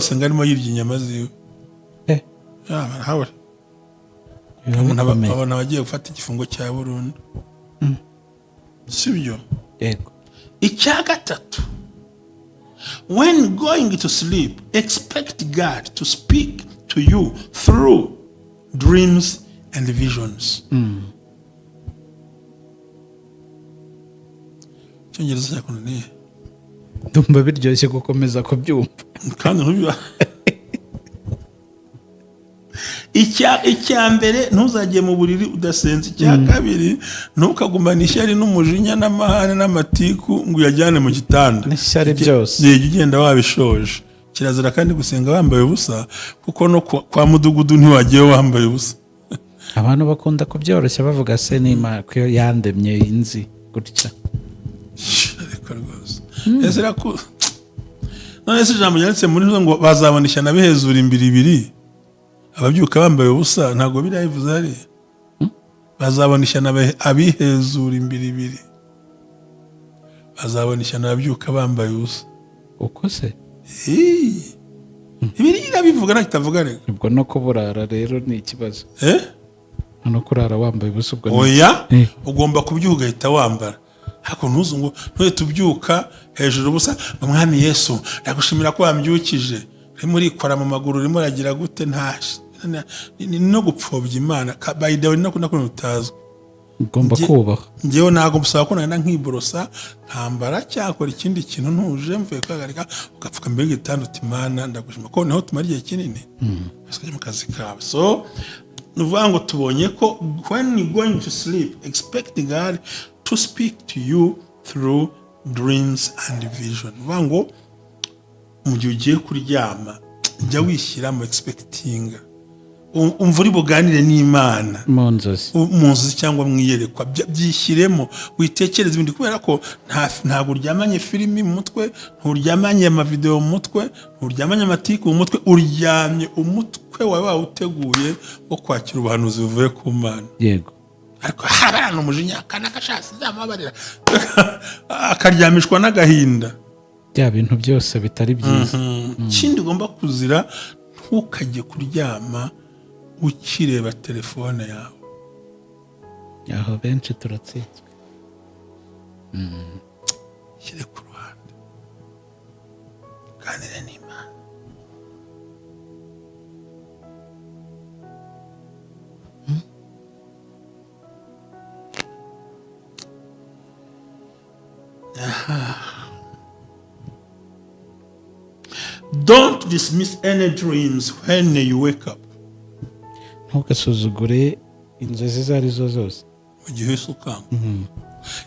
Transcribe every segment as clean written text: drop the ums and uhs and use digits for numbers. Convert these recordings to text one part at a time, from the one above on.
Usanga arimo yirya inyama ziwe. Ya, barahabura. Biba Umuntu bikomeye. abona abagiye gufata igifungo cya burundu, sibyo? Yego. Icya gatatu, when going to sleep, expect God to speak to you through dreams and visions. Icyongereza cyakunaniye? Ndumva biryoshye gukomeza kubyumva. Kandi ntubiba. Icya mbere, ntuzajye mu buriri udasenze. Icya kabiri, ntukagumane ishyari n'umujinya n'amahane n'amatiku ngo uyajyane mu gitanda. N'ishyari byose. Jya ugenda wabishoje. Kirazira kandi gusenga wambaye ubusa, kuko no kwa mudugudu ntiwagiyeyo wambaye ubusa. Abantu bakunda kubyoroshya, bavuga se n'Imana ko yandemye inzi gutya. Ariko rwose ese none se ijambo ryanditse muri zo ngo bazabona ishyano bihezura imbiri ababyuka bambaye ubusa, ntabwo biriya bivuze hariya? Bazabona ishyano abihezura imbiribiri, bazabona ishyano ababyuka bambaye ubusa. Uko se? Ii. Bibiliya irabivuga, nta kitavuga reka. Ubwo no kuburara rero ni ikibazo. Eh? No kurara wambaye ubusa ubwo ni Oya. Ugomba kubyuka ugahita wambara, ariko ntuzu ngo ntuhite ubyuka hejuru ubusa ngo: "Mwami Yesu, ndagushimira ko wambyukije." Urimo urikora mu maguru, urimo uragira gute? Nta ni no gupfobya Imana. By the way, no kuntu bitazwi. Ugomba kubaha. Njyewe ntabwo musaba ko nagenda nkiborosa, nkambara, cyakora ikindi kintu ntuje mvuye kwihagarika, ugapfuka mbere y'igitanda uti: "Imana, ndagushima ko niho tumara igihe kinini." Ukajya mu kazi kawe. So ni ukuvuga ngo tubonye ko when you going to sleep, expect God to speak to you through dreams and vision. Ni ukuvuga ngo mu gihe ugiye kuryama, jya wishyiramo expectinga, umva uri buganire n'Imana mu nzozi. Mu nzozi cyangwa mu iyerekwa. Byishyiremo, witekereze ibindi, kubera ko ntabwo uryamanye filimi mu mutwe, nturyamanye amavidewo mu mutwe, nturyamanye amatiku mu mutwe. Uryamye umutwe wawe wawuteguye wo kwakira ubuhanuzi buvuye ku Mana. Ariko harabana umujinya, akana kashatse nzamubabarira, akaryamishwa n'agahinda. Bya bintu byose bitari byiza. Ikindi ugomba kuzira, ntukajye kuryama ukireba telefone yawe. Aho benshi turatsinzwe. Shyire ku ruhande, ganire n'Imana. Aha. Don't dismiss any dreams when you wake up. Ntugasuzugure inzozi izo ari zo zose. Mu gihe uhise ukanguka,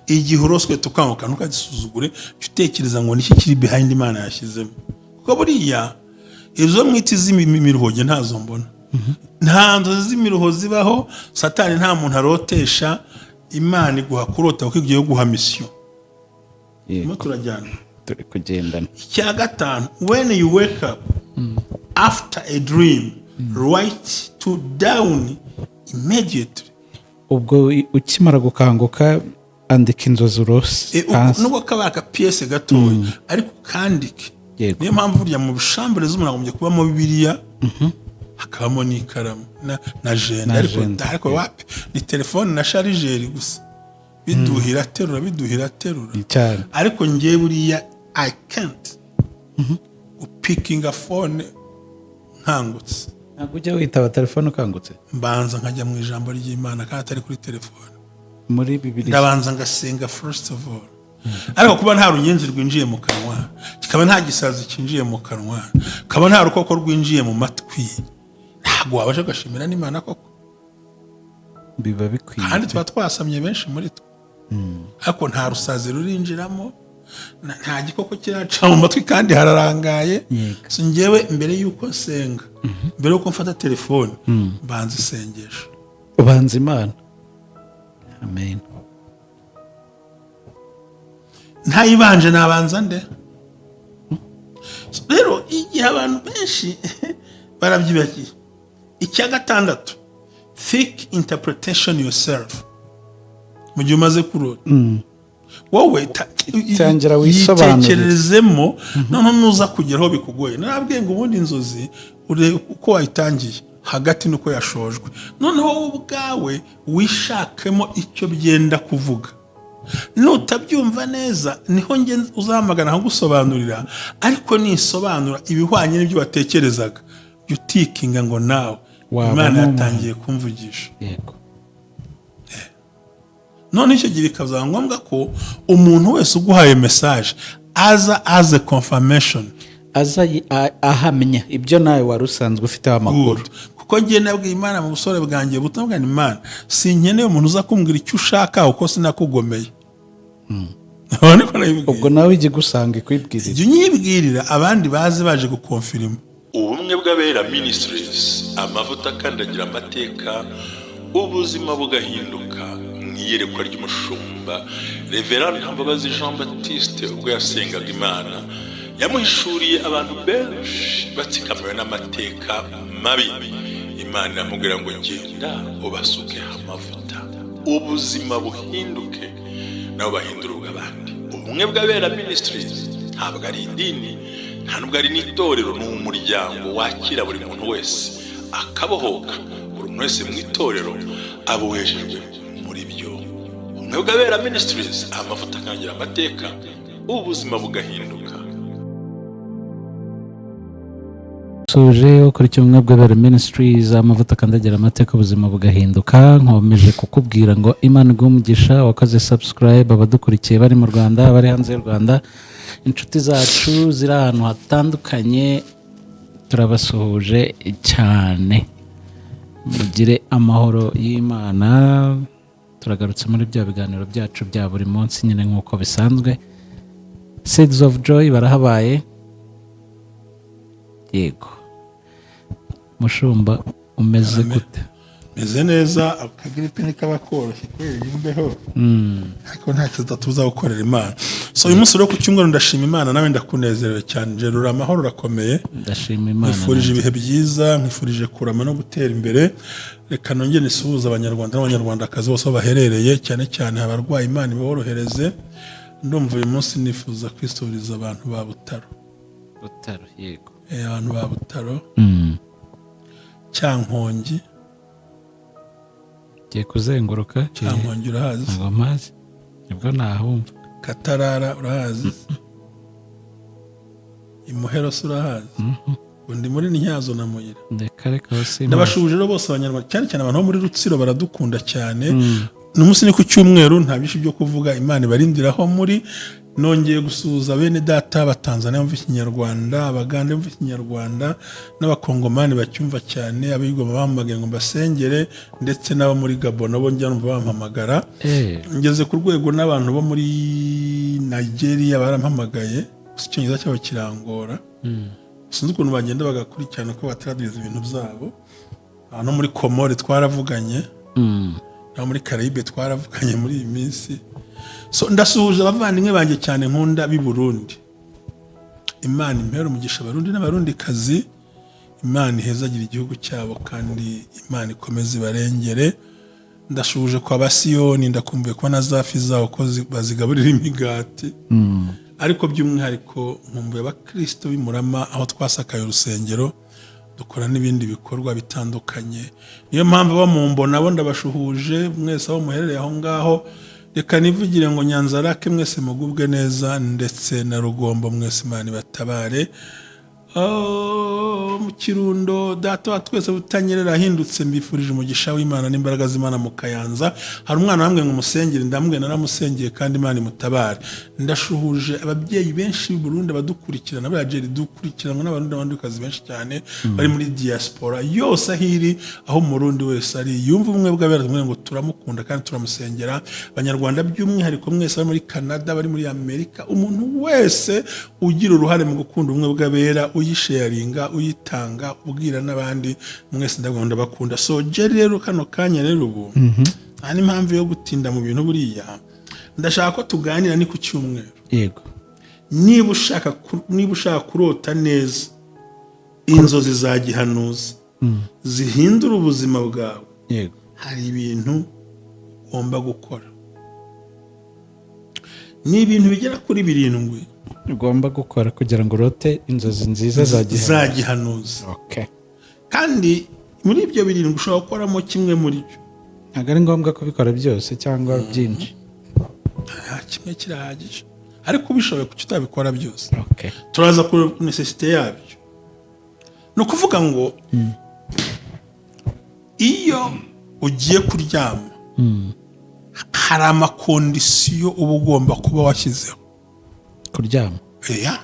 igihe uroswe tukanguka, ntukagisuzugure. Jya utekereza ngo niki kiri behind Imana yashyizemo, kuko buriya izo mwita iz'imiruho jye ntazo mbona. Nta nzozi z'imiruho zibaho. Satani nta muntu arotesha. Imana iguha kurota kuko igiye guha mission. Turimo turajyana? Turi kugendana. Icya gatanu, when you wake up after a dream, write to down immediately. Ubwo ukimara gukanguka, andika inzozi urose hasi. Nubwo kaba akapiyese gatoya, ariko ukandike. Niyo mpamvu burya mu chambre z'umuntu hagombye kubamo Bibiliya, hakabamo n'ikaramu na agenda. Na Ariko agenda. Ariko wapi, ni telefone na chargeur gusa, biduhira aterura, biduhira aterura. Cyane. Ariko njyewe buriya I can't gupikinga phone nkangutse. Ntabwo ujya witaba telefone ukangutse? Mbanza nkajya mu ijambo ry'Imana, kandi atari kuri telefone. Muri Bibiliya. Ndabanza ngasenga first of all. Ariko kuba nta runyenzi rwinjiye mu kanwa, kikaba nta gisazi cyinjiye mu kanwa, kaba nta rukoko rwinjiye mu matwi, ntabwo wabasha ugashimira n'Imana koko? Biba bikwiye. Kandi tuba twasamye benshi muri twe, ariko nta rusazi rurinjiramo, nta gikoko kiraca mu matwi kandi hararangaye. So njyewe mbere y'uko nsenga, mbere y'uko mfata telefone, mbanza isengesho. Ubanza Imana, amen. Ntayibanje nabanza nde? So, rero igihe abantu benshi barabyibagiye. Icya gatandatu, think interpretation yourself. Mu gihe umaze kurota Wowe Tangira wisobanurire. Yitekererezemo. Noneho nuza kugeraho bikugoye, narabwiye ngo ubundi inzozi urebe uko wayitangiye hagati n'uko yashojwe, noneho wowe ubwawe wishakemo icyo byenda kuvuga. Nutabyumva neza, niho njye uzahamagara nkagusobanurira. Ariko nisobanura ibihwanye n'ibyo watekerezaga, jya utikinga ngo nawe Wabamo Imana umuntu. yatangiye kumvugisha. None icyo gihe bikazaba ngombwa ko umuntu wese uguhaye message aza as a confirmation. Aza ahamya ibyo nawe wari usanzwe ufiteho amakuru. Good. Kuko ngiye nabwiye Imana mu busore bwanjye buto, mbwira Imana: "Sinkeneye umuntu uza kumbwira icyo ushaka, kuko sinakugomeye." Niko nabibwiye. Ubwo nawe ijya igusanga ikwibwirira. Jya unyibwirira, abandi baze baje gukonfirima. Ubumwe bw'Abera Ministries, amavuta akandagira amateka, ubuzima bugahinduka. Mu iyerekwa ry'umushumba Reverend Ntambabazi Jean Baptiste, ubwo yasengaga Imana, yamuhishuriye abantu benshi batsikamiwe n'amateka mabi. Imana iramubwira ngo: "Genda ubasukeho amavuta, ubuzima buhinduke, nabo bahindura ubw'abandi." Ubumwe bw'Abera Ministries ntabwo ari idini, nta nubwo ari n'itorero. Ni umuryango wakira buri muntu wese akabohoka. Buri muntu wese mu itorero abohejejwe muri byo. Ubumwe bw'Abera Ministries, amavuta akangira amateka, ubuzima bugahinduka. Suje ukurikiye Ubumwe bw'Abera Ministries, amavuta akandagira amateka, ubuzima bugahinduka. Nkomeje kukubwira ngo Imana iguhe umugisha wakoze subscribe. Abadukurikiye bari mu Rwanda, bari hanze y'u Rwanda, inshuti zacu ziri ahantu hatandukanye, turabasuhuje cyane. Mugire amahoro y'Imana. Turagarutse muri bya biganiro byacu bya buri munsi nyine nk'uko bisanzwe. Seeds of Joy barahabaye. Yego, mushumba, umeze Amen. gute? Meze neza, akagiripe ntikaba koroshye kubera iyi mbeho, ariko ntacyo tuza gukorera Imana. So uyu munsi rero ku cyumweru ndashima Imana, nawe ndakunezerewe cyane. Jerura amahoro, urakomeye? Ndashima Imana. Nkwifurije ibihe byiza, nkwifurije kurama no gutera imbere. Reka nongere nisuhuze Abanyarwanda n'Abanyarwandakazi bose aho baherereye, cyane cyane abarwayi, Imana iborohereze. Ndumva uyu munsi nifuza kwisuhuriza abantu ba Butaro. Butaro, yego. Abantu ba Butaro, Cyankongi. Ngiye kuzenguruka. Cyankongi urahazi? Ntabwo mpazi, nibwo nahumva. Katarara urahazi? Imuhero se urahazi? Undi muri Ntyazo na Muyira. Reka reka, aho simpazi. Ndabashuhuje rero bose Abanyarwanda, cyane cyane abantu bo muri Rutsiro baradukunda cyane. Ni umunsi, ni ku cyumweru, nta byinshi byo kuvuga. Imana ibarindiraho muri. Nongeye gusuhuza bene data Abatanzania bumva Ikinyarwanda, Abagande bumva Ikinyarwanda, n'Abakongomani bacyumva cyane, abigoma bampamagaye ngo mbasengere, ndetse n'abo muri Gabon nabo njya numva bampamagara. Ngeze ku rwego n'abantu bo muri Nigeria barampamagaye, gusa Icyongereza cyabo kirangora. Sinzi ukuntu bagenda bagakurikirana ko bataraduza ibintu byabo. Abantu muri Komore twaravuganye, no muri Caraïbe twaravuganye muri iyi minsi. So ndasuhuje abavandimwe banjye cyane nkunda b'i Burundi. Imana impera umugisha Abarundi n'Abarundikazi, Imana ihezagira igihugu cyabo, kandi Imana ikomeze ibarengere. Ndashuhuje kwa Basiyoni, ndakumbuye kubona za fi zabo ko bazigaburira imigati. Ariko by'umwihariko nkumbuye Abakristo b'i Murama, aho twasakaye urusengero, dukora n'ibindi bikorwa bitandukanye. Niyo mpamvu abo mu nabo ndabashuhuje mwese aho muherereye aho ngaho. Reka nivugire ngo Nyanzarake mwese mugubwe neza, ndetse na Rugombo mwese, Imana ibatabare. Oh, mu Kirundo, data wa twese Butanyerera ahindutse, mbifurije umugisha w'Imana n'imbaraga z'Imana. Mu Kayanza hari umwana wambwiye ngo umusengere, ndamubwiye, naramusengeye kandi Imana imutabare. Ndashuhuje ababyeyi benshi b'i Burundi abadukurikirana. Buriya Jerry, dukurikiranwa n'Abarundi n'Abarundikazi benshi cyane bari muri diaspora yose aho iri. Aho Umurundi wese ari yumva Ubumwe bw'Abera, tumwe ngo turamukunda kandi turamusengera. Abanyarwanda by'umwihariko mwese bari muri Canada, bari muri Amerika, umuntu wese ugira uruhare mu gukunda Ubumwe bw'Abera, uyisharinga, uyitanga, ubwira n'abandi, mwese ndabona ndabakunda. So Jerry rero, kano kanya rero ubu nta n'impamvu yo gutinda mu bintu. Buriya ndashaka ko tuganira, ni ku cyumweru. Niba ushaka kurota neza inzozi za gihanuzi zihindura ubuzima bwawe, hari ibintu ugomba gukora. Ni ibintu bigera kuri birindwi ugomba gukora kugira ngo urote inzozi nziza za gihanuzi. Za gihanuzi. Kandi muri ibyo birindwi ushobora gukoramo kimwe muri byo. Ntabwo ari ngombwa kubikora byose cyangwa byinshi. Ah, kimwe kirahagije, ariko ubishoboye kuki utabikora byose? Turaza ku nécessité yabyo. Ni ukuvuga ngo iyo ugiye kuryama, hari ama conditions uba ugomba kuba washyizeho. Kuryama? Oya.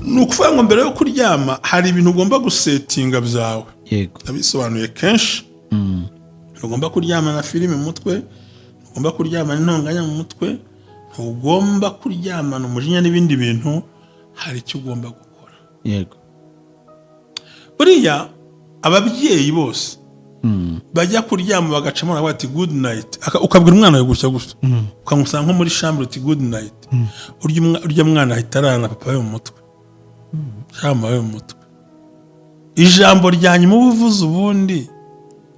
Ni ukuvuga ngo mbere yo kuryama hari ibintu ugomba gusettinga byawe. Ndabisobanuye kenshi. Ntugomba kuryama na filime mu mutwe, ntugomba kuryamana intonganya mu mutwe, ntugomba kuryamana umujinya n'ibindi bintu. Hari icyo ugomba gukora. Buriya ababyeyi bose bajya kuryama bagacamo baravuga ati "Good night." Ukabwira umwana wawe gutya gutya, ukamusanga nko muri chambre uti "Good night." Urya mwana ahita arara na papa we mu mutwe cyangwa mama we mu mutwe. Ijambo rya nyuma uba uvuze ubundi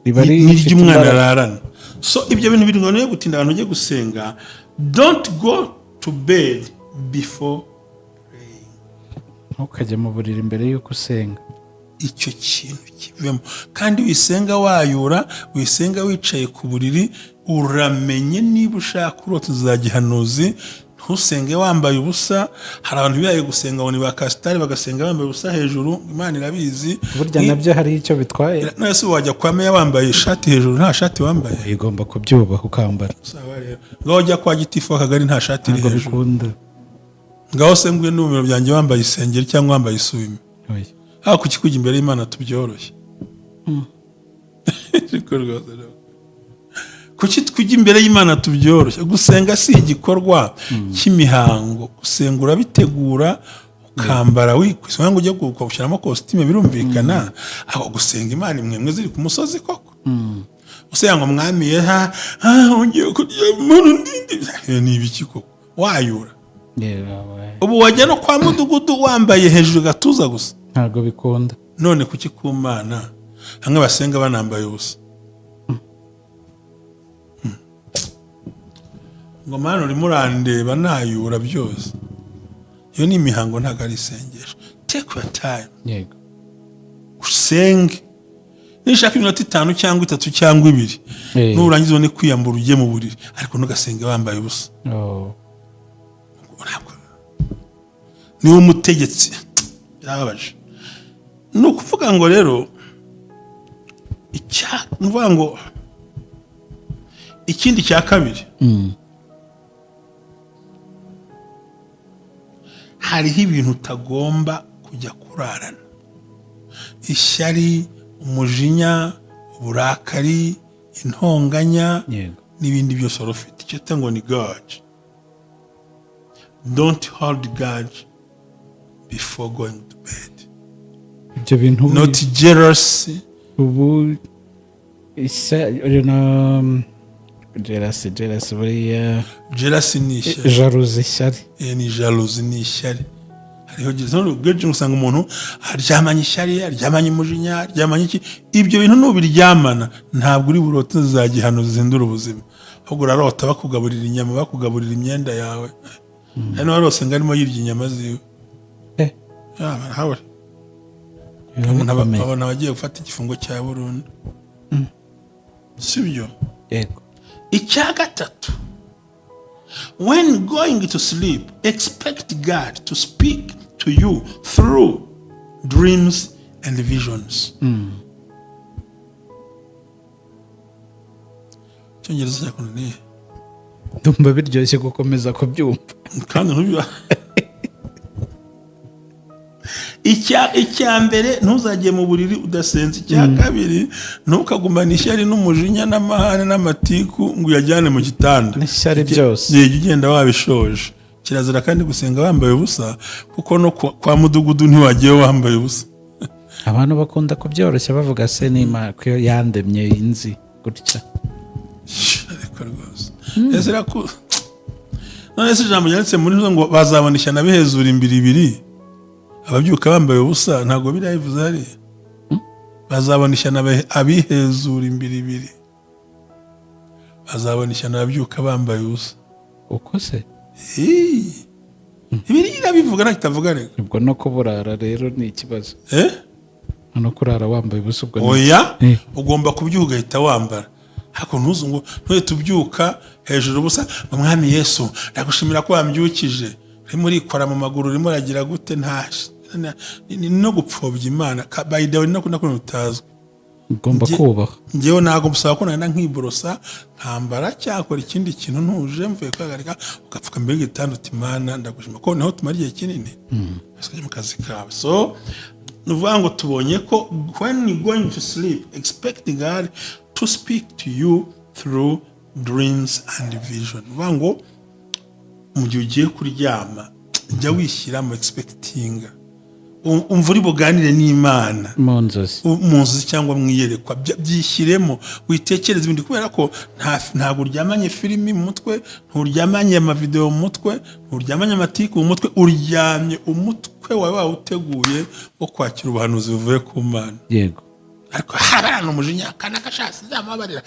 riba ni rifite ry'umwana imbaraga. ararana. So ibyo bintu biri ngombwa gutinda abantu ujye gusenga. Don't go to bed before. Ntukajye mu buriri mbere y'uko usenga. Icyo kintu kivemo. Kandi wisenga wayura, wisenga wicaye ku buriri. Uramenye niba ushaka urota za gihanuzi, ntusenge wambaye ubusa. Hari abantu bihaye gusenga ngo ni ba kasitari, bagasenga bambaye ubusa hejuru. Imana irabizi. Burya nabyo hari icyo bitwaye. None se wajya kwa meya wambaye ishati hejuru, nta shati wambaye? Ugomba kubyubaha ukambara. Sawa rero, ngaho ujya kwa gitifu w'akagari nta shati iri Ntabwo hejuru. bikunda. Ngaho se ngwino mu biro byanjye wambaye isengeri cyangwa wambaye isume. Oya. Haba kuki kujya imbere y'Imana tubyoroshye? Ariko rwose no. Kuki tujya imbere y'Imana tubyoroshye? Gusenga si igikorwa cy'imihango. Gusenga urabitegura, ukambara wikwisa ngo ujye gushyiramo kositime, birumvikana. Aho gusenga Imana imwe ziri ku musozi koko, usenga ngo "Mwami ye ha ah, ugiye kuryama ndindi," ni ibiki koko wayura? Yewe. Ubu wajya no kwa mudugudu wambaye hejuru gatuza gusa? Ntabwo bikunda. None kuki ku Mana hamwe basenga banambaye ubusa? Ngo "Mana, urimo urandeba nayura" byose, iyo ni imihango, ntabwo ari isengesho. Take your time. Usenge nishaka iminota 5 cyangwa 3 cyangwa 2. Nurangiza ubone kwiyambura ujye mu buriri, ariko ntugasenge wambaye ubusa. Oh. Ntabwo niwe umutegetsi, birababaje. Ni ukuvuga ngo rero ni ukuvuga ngo ikindi cya kabiri, hariho ibintu utagomba kujya kurarana: ishyari, umujinya, uburakari, intonganya n'ibindi byose wari ufite. Icyo twita ngo ni grudge. Don't hold grudge before going to bed. Ibyo bintu Not jealousy. Ubu isa no jealousy, jealousy buriya? Jealousy ni ishyari. Jalousie, ishyari. Ni jalousie, ni ishyari. Hariho jealousy, usanga umuntu aryamanye ishyari, aryamanye umujinya, aryamanye iki. Ibyo bintu nubiryamana ntabwo uri burote za gihano zihindura ubuzima, ahubwo urarota bakugaburira inyama, bakugaburira imyenda yawe. Hari n'uwarose ngo arimo yirya inyama ziwe. Ya, barahabura. Biba Umuntu bikomeye. abona abagiye gufata igifungo cya burundu, sibyo? Yego. Icya gatatu, when going to sleep, expect God to speak to you through dreams and visions. Icyongereza cyakunaniye? Ndumva biryoshye gukomeza kubyumva. Kandi ntubiba. Icya mbere, ntuzajye mu buriri udasenze. Icya kabiri, ntukagumane ishyari n'umujinya n'amahane n'amatiku ngo uyajyane mu gitanda. N'ishyari byose. Jya ugenda wabishoje. Kirazira kandi gusenga wambaye ubusa, kuko no kwa mudugudu ntiwagiye wambaye ubusa. Abantu bakunda kubyoroshya, bavuga se n'Imana ko yandemye inzi gutya. Ariko rwose ese none se ijambo ryanditse muri zo ngo bazabona ishyano bihezura imbiri ibiri ababyuka bambaye ubusa, ntabwo biriya bivuze hariya? Bazabona ishyano abihezura imbiri ibiri, bazabona ishyano ababyuka bambaye ubusa. Uko se? Ibiri irabivuga, nta kitavuga rega. Ubwo no kuburara rero ni ikibazo. Eh? No kurara wambaye ubusa ubwo ni Oya. Eh. Ugomba kubyuka ugahita wambara, ariko ntuzu ngo ntuhite ubyuka hejuru ubusa ngo: "Mwami Yesu, ndagushimira ko wambyukije." Urimo urikora mu maguru, urimo uragira gute? Nta ni no gupfobya Imana. By the way, no kuntu bitazwi. Ugomba kubaha. Njyewe ntabwo musaba ko nagenda nkiborosa, nkambara cyangwa ikindi kintu ntuje mvuye kwihagarika, ugapfuka mbere y'igitanda uti: "Imana, ndagushima ko niho tumara igihe kinini." Ukajya mu kazi kawe. So ni ukuvuga ngo tubonye ko when you going to sleep, expect God to speak to you through dreams and vision. Ni ukuvuga ngo mu gihe ugiye kuryama, jya wishyiramo expectinga, umva uri buganire n'Imana mu nzozi. Mu nzozi cyangwa mu iyerekwa. Byishyiremo, witekereze ibindi, kubera ko ntabwo uryamanye filimi mu mutwe, nturyamanye amavidewo mu mutwe, nturyamanye amatiku mu mutwe. Uryamye umutwe wawe wawuteguye wo kwakira ubuhanuzi buvuye ku Mana. Ariko habarana umujinya, akana gashatse nzamubabarira,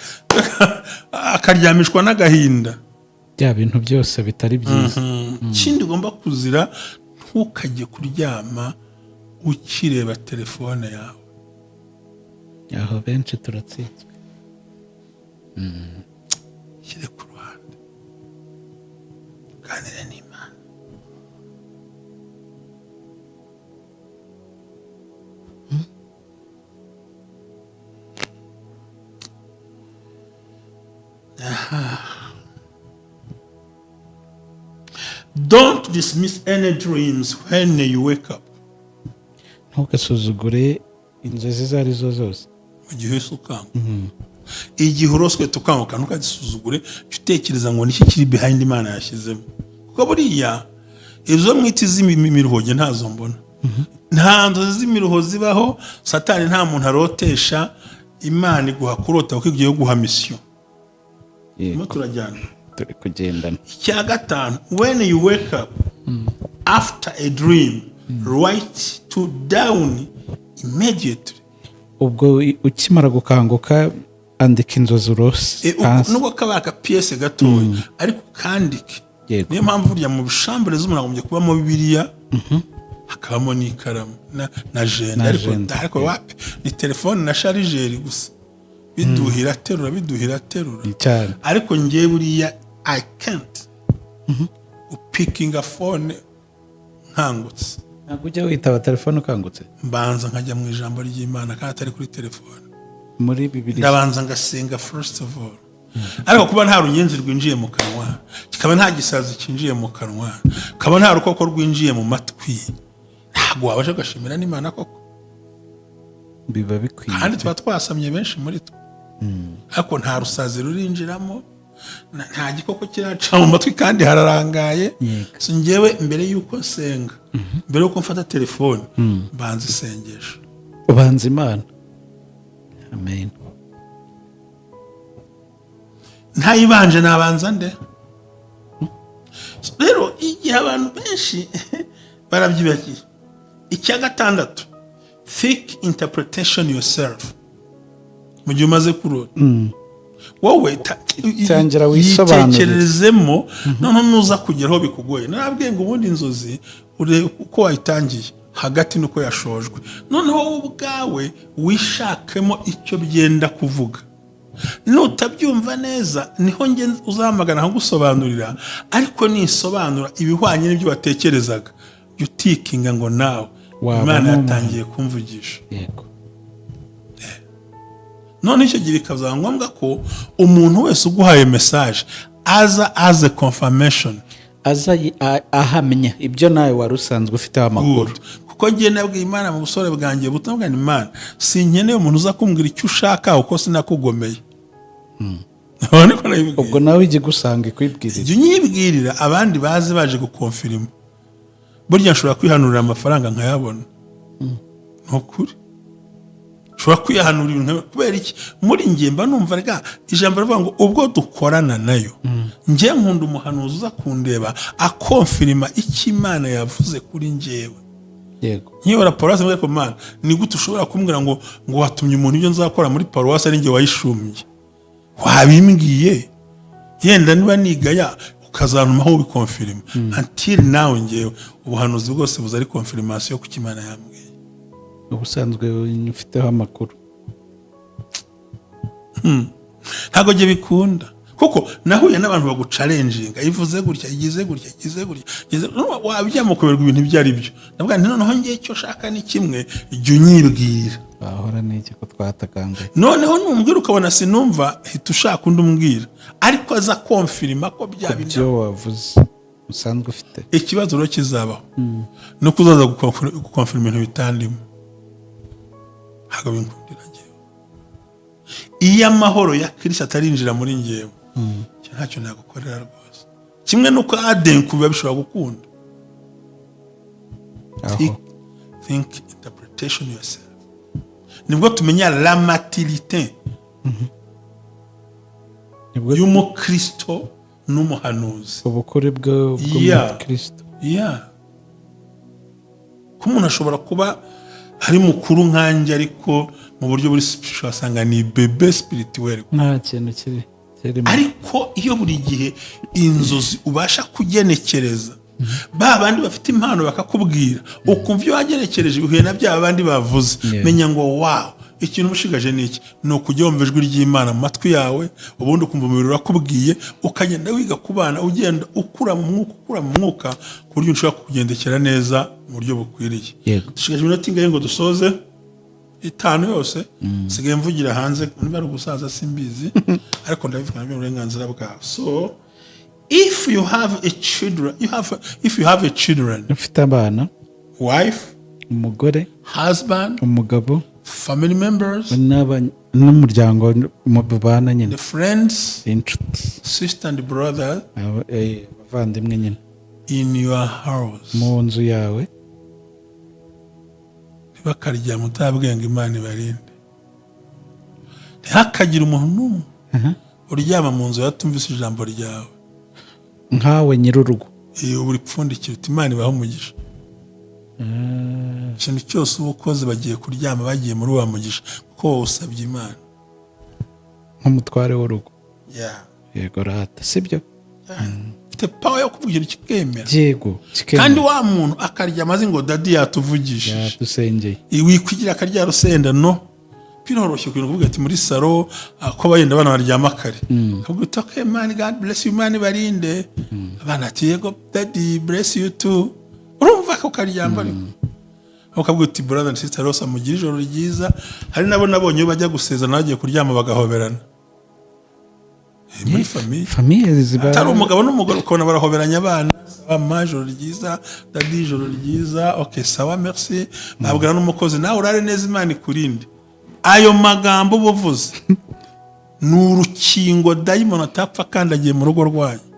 akaryamishwa n'agahinda. Bya bintu byose bitari byiza. Ikindi ugomba kuzira, ntukajye kuryama ukireba telefone yawe. Aho benshi turatsinzwe. Shyire ku ruhande, uganire n'Imana. Aha. Don't dismiss any dreams when you wake up. Ntugasuzugure inzozi izo ari zo zose. Mu gihe uhise ukanguka, igihe uroswe tukanguka, ntukagisuzugure. Jya utekereza ngo niki kiri behind Imana yashyizemo, kuko buriya izo mwita iz'imiruho njye ntazo mbona. Nta nzozi z'imiruho zibaho. Satani nta muntu arotesha. Imana iguha kurota kuko igiye guha mission. Turimo turajyana? Turi kugendana. Icya gatanu, when you wake up after a dream, write to down immediately. Ubwo ukimara gukanguka, andika inzozi urose hasi. Nubwo kaba aka pièce gatoya, ariko kandike. Niyo mpamvu burya mu chambre z'umuntu hagombye kubamo Bibiliya, hakabamo n'ikaramu na agenda. Na Ariko agenda, ariko wapi, ni telefone na chargeur gusa, biduhira terura, biduhira terura. Cyane. Ariko njye buriya I can't upikinga phone nkangutse. Ntabwo ujya witaba telefone ukangutse? Mbanza nkajya mu ijambo ry'Imana, kandi atari kuri telefone. Muri Bibiri. Ndabanza ngasenga first of all. Ariko kuba nta runyenzi rwinjiye mu kanwa, kikaba nta gisazi cyinjiye mu kanwa, kaba nta rukoko rwinjiye mu matwi, ntabwo wabasha ugashimira n'Imana koko? Biba bikwiye. Kandi tuba twasamye benshi muri twe, ariko nta rusazi rurinjiramo, nta gikoko kiraca mu matwi kandi hararangaye. So njyewe mbere y'uko nsenga, mbere y'uko mfata telefone, mbanza isengesho. Ubanza Imana, amen. Ntayibanje nabanza nde rero? Igihe abantu benshi barabyibagiye. Icya gatandatu, think interpretation yourself. Mu gihe umaze kurota, wowe Tangira wisobanurire. yitekererezemo. Noneho nuza kugeraho bikugoye, narabwiye ngo ubundi inzozi urebe uko wayitangiye hagati n'uko yashojwe, noneho wowe ubwawe wishakemo icyo byenda kuvuga. Nutabyumva neza, niho njye uzahamagara nkagusobanurira. Ariko nisobanura ibihwanye n'ibyo watekerezaga, jya utikinga ngo nawe Waba Imana n'umuntu. yatangiye kumvugisha. None icyo gihe bikazaba ngombwa ko umuntu wese uguhaye message aza as a confirmation. Aza ahamya ibyo nawe wari usanzwe ufiteho amakuru. Good. Kuko ngiye nabwiye Imana mu busore bwanjye buto, bwa Imana, sinkeneye umuntu uza kumbwira icyo ushaka, kuko sinakugomeye. Niko nabibwiye. Ubwo nawe ijya igusanga ikwibwirira. Jya unyibwirira, abandi baze baje gukonfirima. Burya nshobora kwihanurira amafaranga nkayabona, ni ukuri nshobora kwihanurira ibintu. Kubera iki? Muri njye mba numva rega ijambo rivuga ngo ubwo dukorana nayo. Njye nkunda umuhanuzi uza kundeba akonfirima icyo Imana yavuze kuri njyewe. Nkiyobora paruwasi muri Mana, ni gute ushobora kumbwira ngo watumye umuntu ibyo nzakora muri paruwasi, ari njye wayishumbye? Wabimbwiye yenda niba nigaya. Ukazantumaho ubiconfirma. Until now, ngewe ubuhanuzi bwose buza ari confirmation ku cyo Imana yambwiye. Ubusanzwe ufiteho amakuru. Ntabwo njye bikunda, kuko nahuye n'abantu baguchallenginga: ivuze gutya, igize gutya, igize gutya, wabijyamo kuberwa ibintu ibyo ari byo. Ndavuga nti: "Noneho ngewe icyo nshaka ni kimwe, jya unyibwira." Wahora n'iki ko twatakanguye? Noneho numbwira ukabona sinumva, hita ushaka undi umbwira, ariko aza confirma ko bya bindi Ibyo wavuze usanzwe ufite. Ikibazo rero kizabaho ni uko uzaza guconfirma ibintu bitandimo. Ntabwo binkundira ngewe. Iyo amahoro ya Kirisito atarinjira muri ngewe, icyo ntacyo nagukorera rwose. Kimwe n'uko adenku biba bishobora gukunda. Aho. Think interpretation yourself, nibwo tumenya la maturité Nibwo y'umukristo n'umuhanuzi. Ubukure bw'umukristo. Yeah, ko umuntu ashobora kuba ari mukuru nkanjye, ariko mu buryo buri spiritual asanga ni bébé spirituel. Nta kintu kiri kirimo. Ariko iyo buri gihe inzozi ubasha kugenekereza, ba bandi bafite impano bakakubwira, ukumva iyo wagenekereje bihuye na bya bandi bavuze, menya ngo wow, ikintu uba ushigaje ni iki? Ni ukujya wumva ijwi ry'Imana mu matwi yawe, ubundi ukumva umubiri urakubwiye, ukagenda wiga kubana, ugenda ukura mu mwuka, ukura mu mwuka, ku buryo ushobora kugendekera neza mu buryo bukwiriye. Dushigaje iminota ingahe ngo dusoze? 5 yose. Nsigaye mvugira hanze, niba ari ugusaza simbizi, ariko ndabivuga nabyo uburenganzira bwawe. So if you have a children, you have if you have a children, Ufite abana, wife, umugore, husband, umugabo, family members, n'umuryango mubana nyine, the friends, inshuti, sister and brother, abavandimwe nyine, in your house, mu nzu yawe, ntibakaryama utabwenga. Imana ibarinde. Ntihakagire umuntu n'umwe uryama mu nzu yatumvise ijambo ryawe. Nkawe nyir'urugo. Iyo buri pfundikira uti: "Imana ibahe umugisha." Ikintu cyose uba ukoze, bagiye kuryama bagiye muri wa mugisha, kuko wowe usabye Imana. Nk'umutware w'urugo. Yeah. Yego rata, sibyo? Ufite power yo kuvuga ikintu kikemera. Yego, kikemera. Kandi wa muntu akaryama azi ngo daddy yatuvugishije. Yadusengeye. Wikwigira akarya rusenda. No biroroshye kugira kuvuga ati muri salon, ko bagenda abana baryama kare, akavuga uti: "Okay man, God bless you, man barinde." Abana ati: "Yego daddy, bless you too." Urumva ko karyama, ariko ukavuga uti: "Brother and sister rose, mugire ijoro ryiza." Hari nabo nabonye iyo bajya gusezerana, bagiye kuryama bagahoberana. Muri famille. Famille ziba Atari umugabo n'umugore, ukabona barahoberanya abana: "Sawa ma, ijoro ryiza. Daddy, ijoro ryiza. Okay, sawa, merci." Babwira n'umukozi: "Nawe urare neza, Imana ikurinde." Ayo magambo uba uvuze ni urukingo dayimoni atapfa akandagiye mu rugo rwanyu.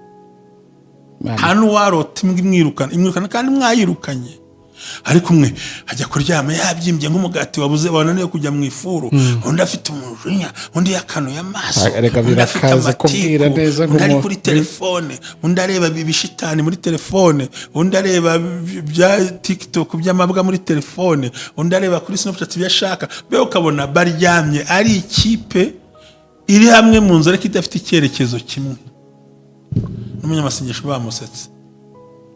Nta n'uwarota imbwa imwirukana, imwirukana kandi mwayirukanye. Ariko umwe ajya kuryama yabyimbye nk'umugati wabuze, wananiwe kujya mu ifuru, undi afite umujinya, undi yakanuye amaso, Reka undi afite birakaza kubwira amatiku, neza ngo undi ari kuri telefone, undi areba ibishitani muri telefone, undi areba bya TikTok by'amabwa muri telefone, undi areba kuri Snapchat ibyo ashaka. Be ukabona baryamye ari ikipe iri hamwe mu nzu, ariko idafite icyerekezo kimwe, n'umunyamasengesho bamusetse.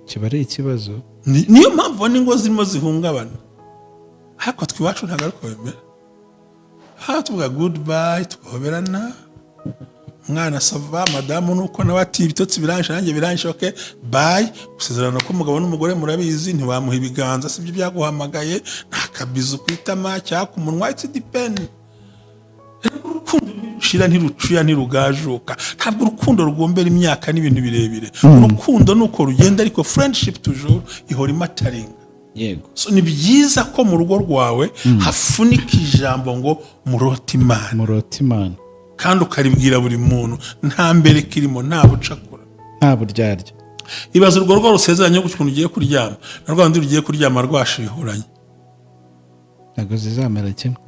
Kiba ari ikibazo. Niyo mpamvu ubona ingo zirimo zihungabana. Ariko twe iwacu ntabwo ariko bimera. Aha tuvuga goodbye, tugahoberana. Umwana: "Ça va." Madamu nuko nawe ati: "Ibitotsi biranshe, nanjye biranshe. Okay, bye." Gusezerana k'umugabo n'umugore murabizi, ntiwamuha ibiganza, sibyo byaguhamagaye, nta kabizu ku itama cyangwa ku munwa, it's depend. Urukundo ntirushira, ntirucuya, ntirugajuka. Ntabwo urukundo rugombera imyaka n'ibintu birebire. Urukundo ni uko rugenda, ariko friendship toujours ihora imatteringa. So, ni byiza ko mu rugo rwawe hafunika ijambo ngo "murote Imana". Murota Imana. Kandi ukaribwira buri muntu, nta mbere kirimo, nta bucakura, nta buryarya. Ibaze urwo rugo rusezeranye ukuntu ugiye kuryama na rwa rundi rugiye kuryama rwashihuranye. Ntabwo zizamera kimwe.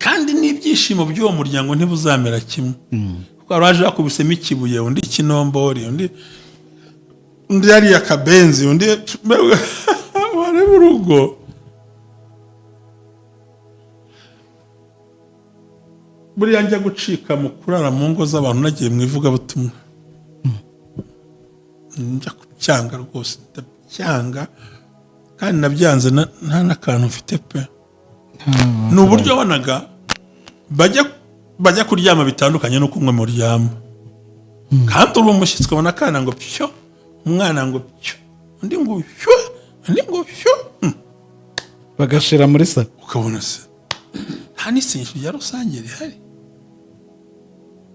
Kandi n'ibyishimo by'uwo muryango ntibuzamera kimwe, kuko hari uwaje bakubisemo ikibuye, undi ikinombori, undi yariye akabenzi, undi wareba urugo. Buriya njya gucika mu kurara mu ngo z'abantu, nagiye mu ivugabutumwa. Njya kubyanga rwose, ndabyanga, kandi nabyanze nta n'akantu mfite pe. Ni uburyo wabonaga bajya kuryama bitandukanye n'uko umwe muryama, kandi uri umushyitsi. Ukabona akana ngo pyo, umwana ngo pyo, undi ngo pyo, undi ngo pyo. Bagashira muri salon. Ukabona se nta n'isengesho rya rusange rihari.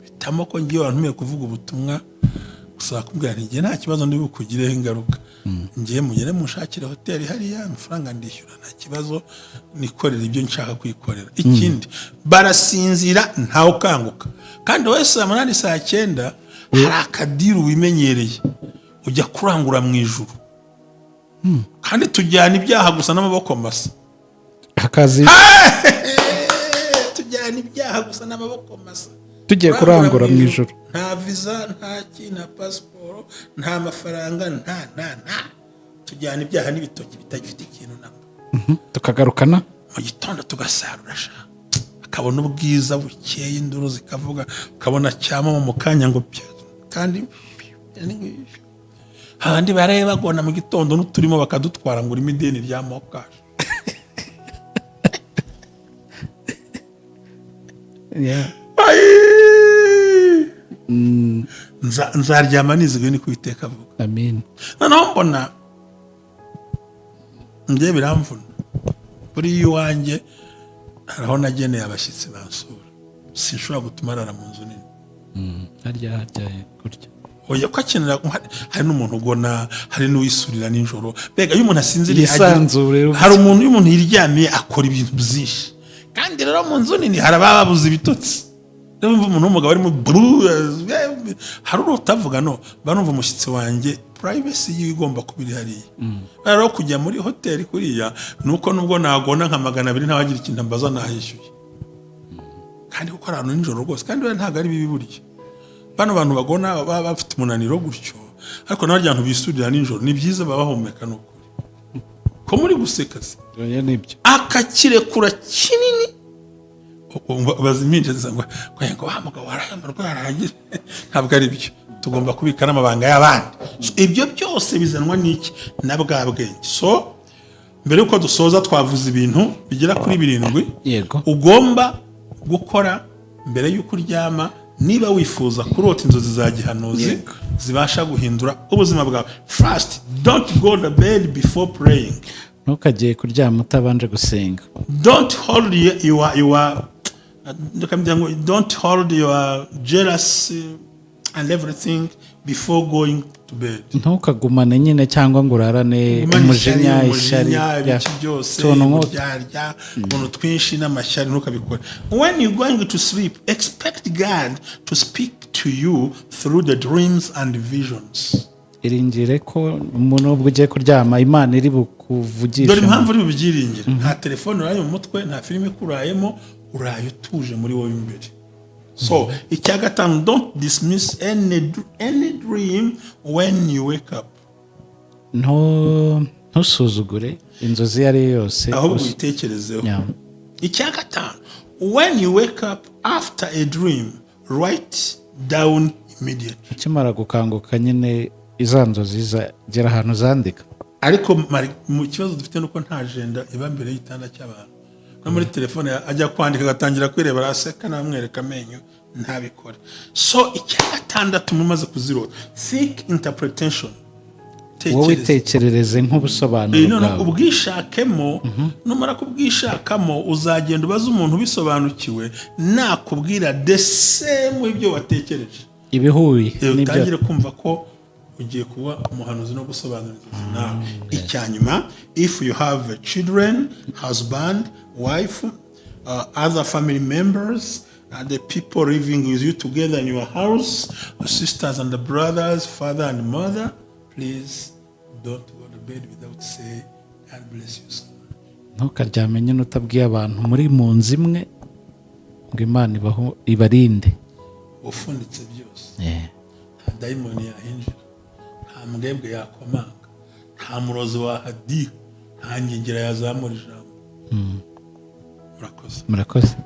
Bitamo ko ngiye wantumiye kuvuga ubutumwa gusa, bakubwira nti: "Njye nta kibazo, ndi bukugireho ingaruka. Ngiye, mugere munshakire hoteli hariya, amafaranga ndishyura, nta kibazo, nikorera ibyo nshaka kwikorera." Ikindi, barasinzira ntawe ukanguka, kandi wowe saa 8, saa 9 hari akadiru wimenyereye ujya kurangura mu ijuru, kandi tujyana ibyaha gusa n'amaboko masa. Hakaza Tujyana ibyaha gusa n'amaboko masa. Tugiye kurangura mu ijuru. Nta viza, nta ki, nta pasiporo, nta mafaranga, nta tujyana ibyaha n'ibitoki bitagifite ikintu namba. Tukagarukana. Mu gitondo tugasarura sha, akabona ubwiza bukeye, induru zikavuga, ukabona cyamama mu kanya ngo pyo, kandi abandi baraye bagona mu gitondo n'uturimo bakadutwara ngo urimo ideni rya MoKash. Ayi! Nzaryama niziguye, ni kubiteka avuga. Amin. Noneho mbona njye biramvuna. Buriya iwanjye hari aho nageneye abashyitsi bansura, sinshobora gutuma arara mu nzu nini. Harya gutya. Oya, ko akenera, hari n'umuntu ugona, hari n'uwisurira nijoro. Mbega iyo umuntu asinziriye Yisanzure. Hari umuntu, iyo umuntu yiryamiye akora ibintu byinshi, kandi rero mu nzu nini hari ababa babuze ibitotsi. Rero umva umuntu w'umugabo arimo buru, hari utavuga no banumva umushyitsi wanjye, privacy yiwe igomba kuba iri hariya. Rero kujya muri hoteli kuriya ni uko nubwo nagona nka 200 ntawagira ikintu ambaza, nahishyuye, kandi kuko ari ahantu nijoro rwose. Kandi wenda ntabwo ari bibi burya, bano bantu bagona baba bafite umunaniro gutyo, ariko n'abarya bantu bisurira nijoro ni byiza, baba bahumeka. Ni ukuri ko muri guseka se? Oya, nibyo. Akakirekura kinini, baza impinja ngo ngo wa mugabo warahemba rwarahagije. Ntabwo ari byo, tugomba kubika n'amabanga y'abandi. So, ibyo byose bizanwa n'iki? Na bwa bwenge. So mbere y'uko dusoza, twavuze ibintu bigera kuri 7 ugomba gukora mbere y'uko uryama niba wifuza kurota inzozi za gihanuzi zibasha guhindura ubuzima bwawe. First, don't go to bed before praying. Ntukajye kuryama utabanje gusenga. Don't hold your reka ngo don't hold your jealousy and everything before going to bed. Ntukagumane nyine cyangwa ngo urarane Gumana umujinya, ishyari, ishyari, umujinya, ibiki byose, utuntu nk'utwo. uburyarya, utuntu twinshi n'amashyari, ntukabikore. When you going to sleep, expect God to speak to you through the dreams and visions. Iringire ko nubwo ugiye kuryama Imana iri bukuvugishe. Dore impamvu uri bubyiringire: nta telefone uraye mu mutwe, nta filime ikurayemo, uraye utuje muri wowe imbere. So icya gatanu, don't dismiss any dream when you wake up. Ntusuzugure inzozi iyo ari yo yose. Ahubwo uyitekerezeho. Icya gatanu, when you wake up after a dream, write down immediately. Ukimara gukanguka nyine iza nzozi zagera ahantu zandika. Ariko mu kibazo dufite nuko nta agenda iba mbere y'igitanda cy'abantu, no muri telefone ajya kwandika agatangira kwireba, araseka, namwereka amenyo, ntabikore. So icya gatandatu, mumaze kuzirota, think interpretation. Wowe Tekereza. Itekerereze nk'ubusobanuro None bwawe. Ubwishakemo. Numara kubwishakamo, uzagenda ubaze umuntu ubisobanukiwe, nakubwira the same ibyo watekereje, ibihuye n'ibyo, utangire kumva ko ugiye kuba umuhanuzi no gusobanura inzozi nawe. Icya nyuma, if you have children, husband, wife, other family members, the people living with you together in your house, sisters and brothers, father and mother, please don't go to bed without say, "God bless you so much." Ntukaryame nyine utabwiye abantu muri mu nzu imwe ngo Imana ibaho ibarinde. Ufunditse byose, nta dayimoni yahinjira, nta mbwebwe yakomanga, nta murozi wahadiha, nta nkengero yazamura ijambo. Murakoze. Murakoze.